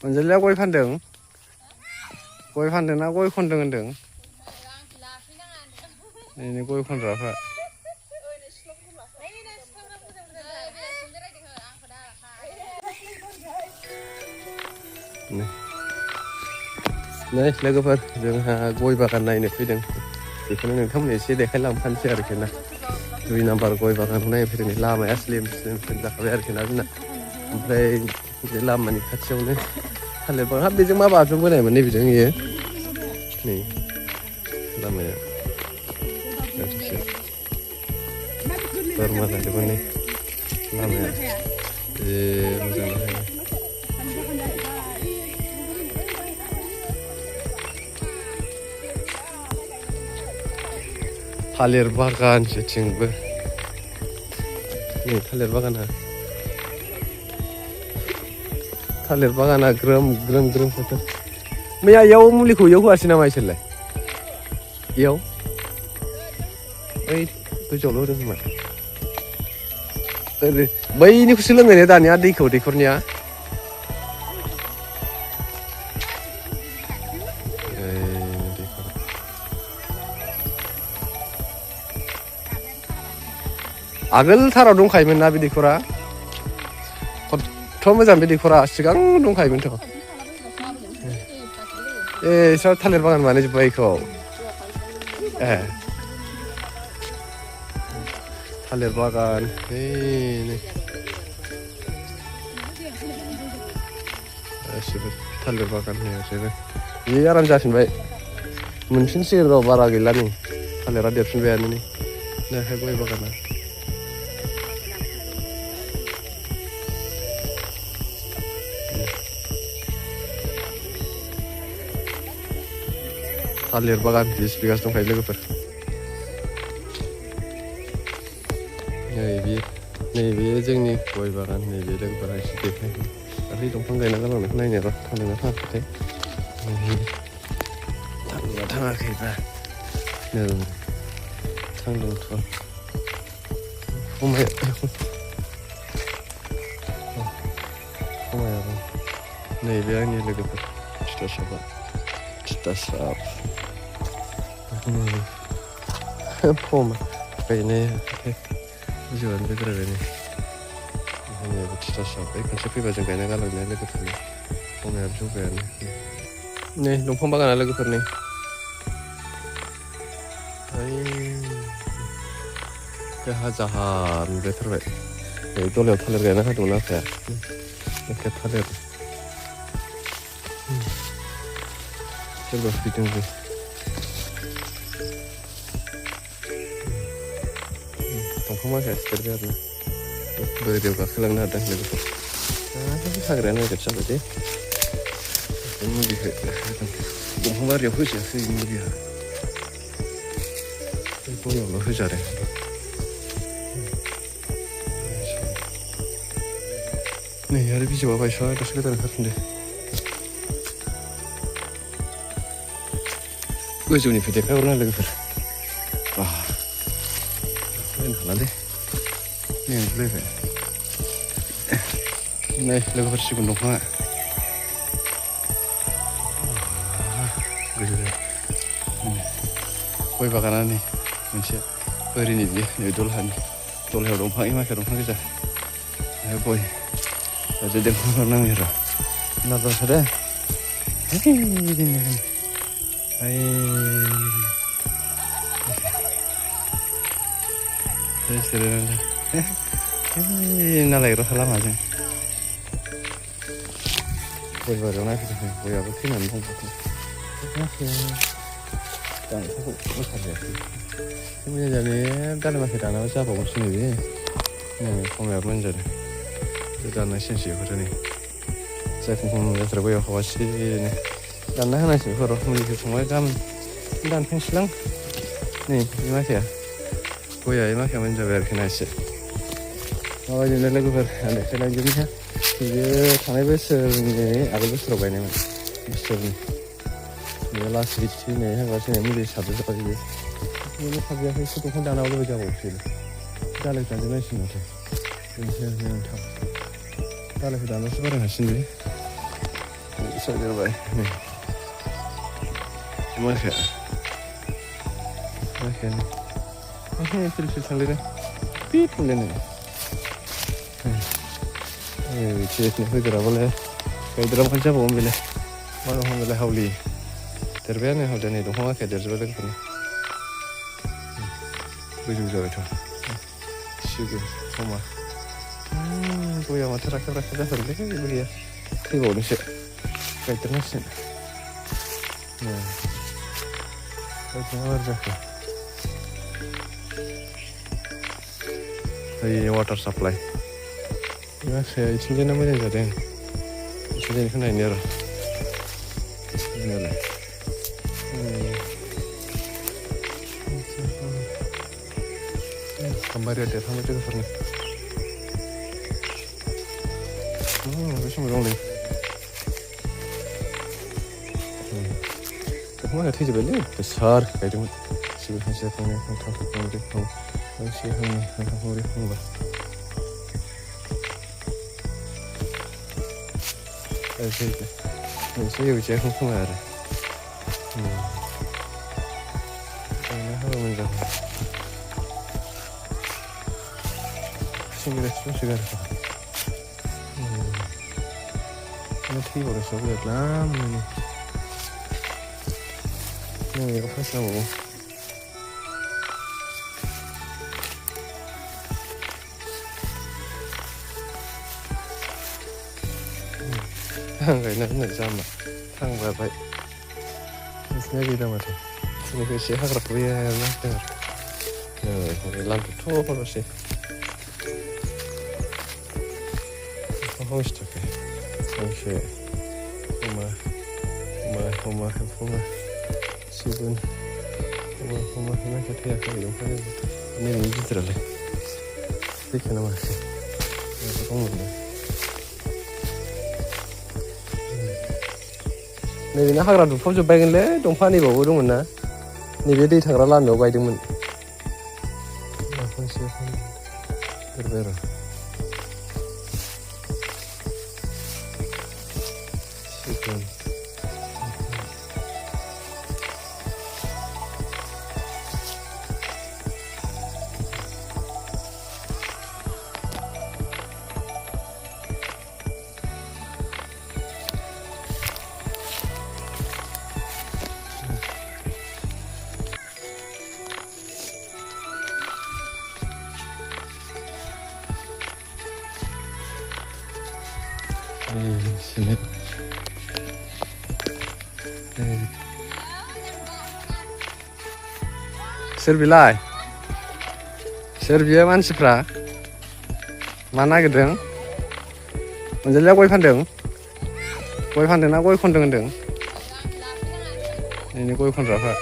अनजालिया गय फानदों ना गय खनदों होनदों नै गय खनग्राफ्रा नै लोगोफोर जोंहा गय बागान नायनो फैदों बेखौनो नोंथांमोननो एसे देखायलांफानोसै आरोखि ना 2 नाम्बार गय बागानखौ नायनो फैदों लामाया स्लिम जाखाबाय आरोखि ना जोंना ओमफ्राय बे लामानि खाथियावनो थालिर बागान हाब बेजों मा बाथरुम बोनायमोन नै बेजों इयो नै लामाया बोरमा लादोंमोन नै लामाया मोजां नायनो थालिर बागान जेथिंबो नै थालिर बागाना ग्रोम फोथार मैया इयाव मुलिखौ इयाव होआसै नामा इसोरलाय इयाव ओइ गोजौआवल' होदों खोमा ओरै बैनिखौसो लोङो ने दानिया दैखौ दैखरनिया आगोलथाराव दंखायोमोन ना बे दैखरा खथ' मोजां बे दैखरा सिगां दंखायोमोनथ' इसोर थालिर बागान बानायजोब्बाय बेखौ थालिर बागान गासिबो थालिर बागान होजोबो बे आराम जाफिनबाय मोनफिनसिगोन र' बारा गैला नै थालिरा देरफिनबायानो नै दाहाय गय बागाना थालिर बागान 20 बिगासो दंखायो लोगोफोर नैबे जोंनि गय बागान नैबे लोगोफोरा एसे देखायनो दाख्लै दंफां गायना गालांनायखौ नायनो र' थांदोंना थाङाखैथाय थाङाखैबा थांदोंथ' खमायाबो नैबे आंनि लोगोफोर थिथासाब फमा गायनाया बुजिबानो बेद्रायबाय नै थिथासाब खनसे फैबा जों गायना गालांनाया लोगोफोरनि फमायाबो जौगायानो नै दंफां बागाना लोगोफोर नै जाहा नुलायथारबाय दलायाव थालिर गायना होदोंमोन आफाया एखे थालिर सोरबा फैदोंबो दंफां माखाया सिदेरबाय आरो ना बोरियाव गाखोलांनो हादों लोगोफोर हाग्राया नागिर जाबाय दे मुलि होदों दंफां बारियाव होजायाखै मुलिया गयावल' होजादों नै आरो बिजौआ बायस'आ दासो गोदान ओंखारफिनदों गोजौनिफ्राय देखायहरना लोगोफोर नायनो हाला दे मेंगुलायबाय नै लोगोफोर सिगुन दंफाङा गोजौ गय बागाना नै मोनसे ओरैनि बियो नै दलहायाव दंफां माखाया दंफां गोजा गय Jadi dengkul nang ira. Napa sada? Nalai roh lama aja. Goi baru nak kita goi apa sih nanti kita. Jangan aku usah ya. Sebenarnya jadi kan masih tanah masih apa musim ini. Kau apa menjadi. दाना सेनसि बेफोरो नै जायखौ जाथार गयाव हवासि दानना होनांसिगोन बेफोराव मुलिखौ संबाय गाबोन दानफिनसैलां नै बे माखाया गया बे माखाया मोनजाबाय आरोखि ना एसे माबायदिनो लोगोफोर आं देखायलांजोबनोसै बेयो थांनाय बोसोरनि आगोल बोसोराव गायनायमोन बोसोरनि बेयो लास्ट बिदि नै हाग्रासो नै मुलि सारजोब्बाय बेयो बेनो सारजायाखै एसे दंफां दानावल' जाबावसै दालाय दानजोबनांसिगोन माथो बेनोसै आरो नोंथां दालायखौ दाननोसो बारा हासिन बे सौदेरबाय नै माखो फिल थांलेरदों पिट होनलायनो थियेटनि फैदेराबालाय गायदेरा माखासे जाबावगोन बेलाय मा दंफां बेलाय हावलि देरबायानो हावलिया नै दंफां आखाया देरजोब्बाय लोगोफोरनो गोजौ जाबायथ' सिगुन समा गया माथो राखेब जाथारलै जेबो गैया थैबावदोंसो गायदेरनांसिगोन गायदेरना मारै जाखो ओइ वाटार साप्लाइ माखाया इथिंजायना मोजां जादों इथिंजायनिखौ नायनो आरो नायनायालाय गाम्बारिया देरहांबाय लोगोफोरनो बे समाव दंलै दंफांआ थैजोब्बायलै गोसार गायदोंमोन सिबि फांसे फांनै फांथाम फांब्रै फांसे फांनै फांथाम फांब्रै फांबा मोनसे एवजायाखै खोमा आरो गायना होबा मोजां जागौ सिंग्रा बिफांसो गारखा थैबावदोंसो बिराद लामनो बेखौ फार्स्ट नांबावगौ आं गायना होनाय जामा थांबाय नोंसिना गैला माथो बेनिफ्राय एसे हाग्रा फुहैना होदों आरो लान्थ'थ' हरसै हाउस थाखाय गांसे हमा सिगुन हमा मानसिया थैयाखै दंफां नैबेनि गिदिरालाय थैखोना माखो दंमोन नैबेना हाग्रा दुफावजोब्बायगोनलै दंफां नैबावबो दंमोन ना नैबे दै थांग्रा लामायाव गायदोंमोन फांसे देरबाय आरो सिगुन sini सोर बियो मानसिफ्रा मा नागिरदों अनजालिया गय फानदों ना गय खनदों होनदों नैनि गय खनग्राफ्रा